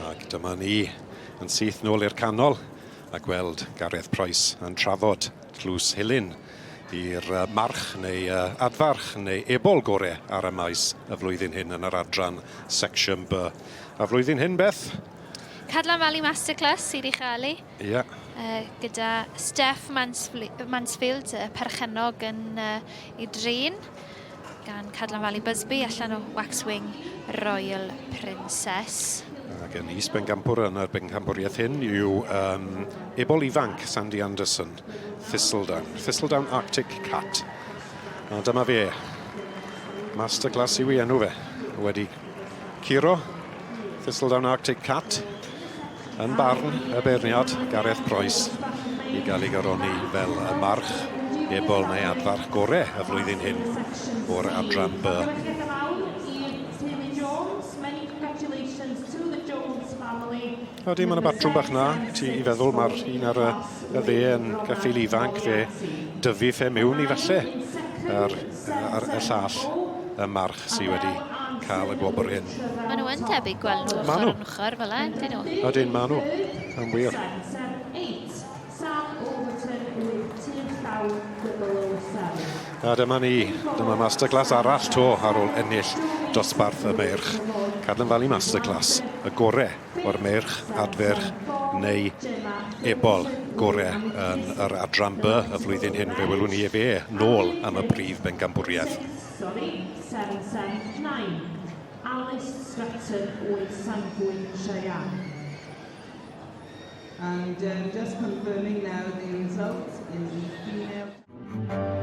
Ac dyma ni yn syth nôl i'r canol a gweld Gareth Price yn trafod Tlws Hilyn i'r march neu adfarch neu ebol gore ar y maes y flwyddyn hyn yn yr adran Section B. A flwyddyn hyn, Beth? Cadlan Valley Masterclass sydd i chael ei. Ie. Yeah. Gyda Steph Mansfield, y perchennog yn ei drin, gan Cadlan Valley Busby allan o Waxwing Royal Princess. Ac yn is bencampwr yn yr bencampwriaeth hyn yw um, ebol ifanc Sandy Anderson, Thistledown. Thistledown Arctic Cat. A dyma fe. Masterclass yw ei enw fe. Wedi curo Thistledown Arctic Cat yn barn y beirniad Gareth Price i gael ei goroni fel y march ebol neu adfarch gore y flwyddyn hyn o'r adran B. Ydy, mae yna batrwm bach na, ti i feddwl, mae'r un ar y, y dde yn geffyl ifanc, fe dyfu fe mewn i falle ar, ar y llall, y march sydd wedi cael y gwobr hyn. Maen nhw yn debyg gweld nhw ochr yn ochr fel e, dyn nhw? Ydyn, maen nhw, yn wir. A dyma ni, dyma masterclass arall to ar ôl ennill dosbarth y meirch. Cadlan Valley Masterclass, y gore o'r meirch, adferch neu ebol gore yn yr adran B y flwyddyn hyn. Fe welwn ni efe nôl am y prif bencampwriaeth. Sorry, 779. Alice Stratton with Sanguine Cheyenne. And just confirming now the results in the female.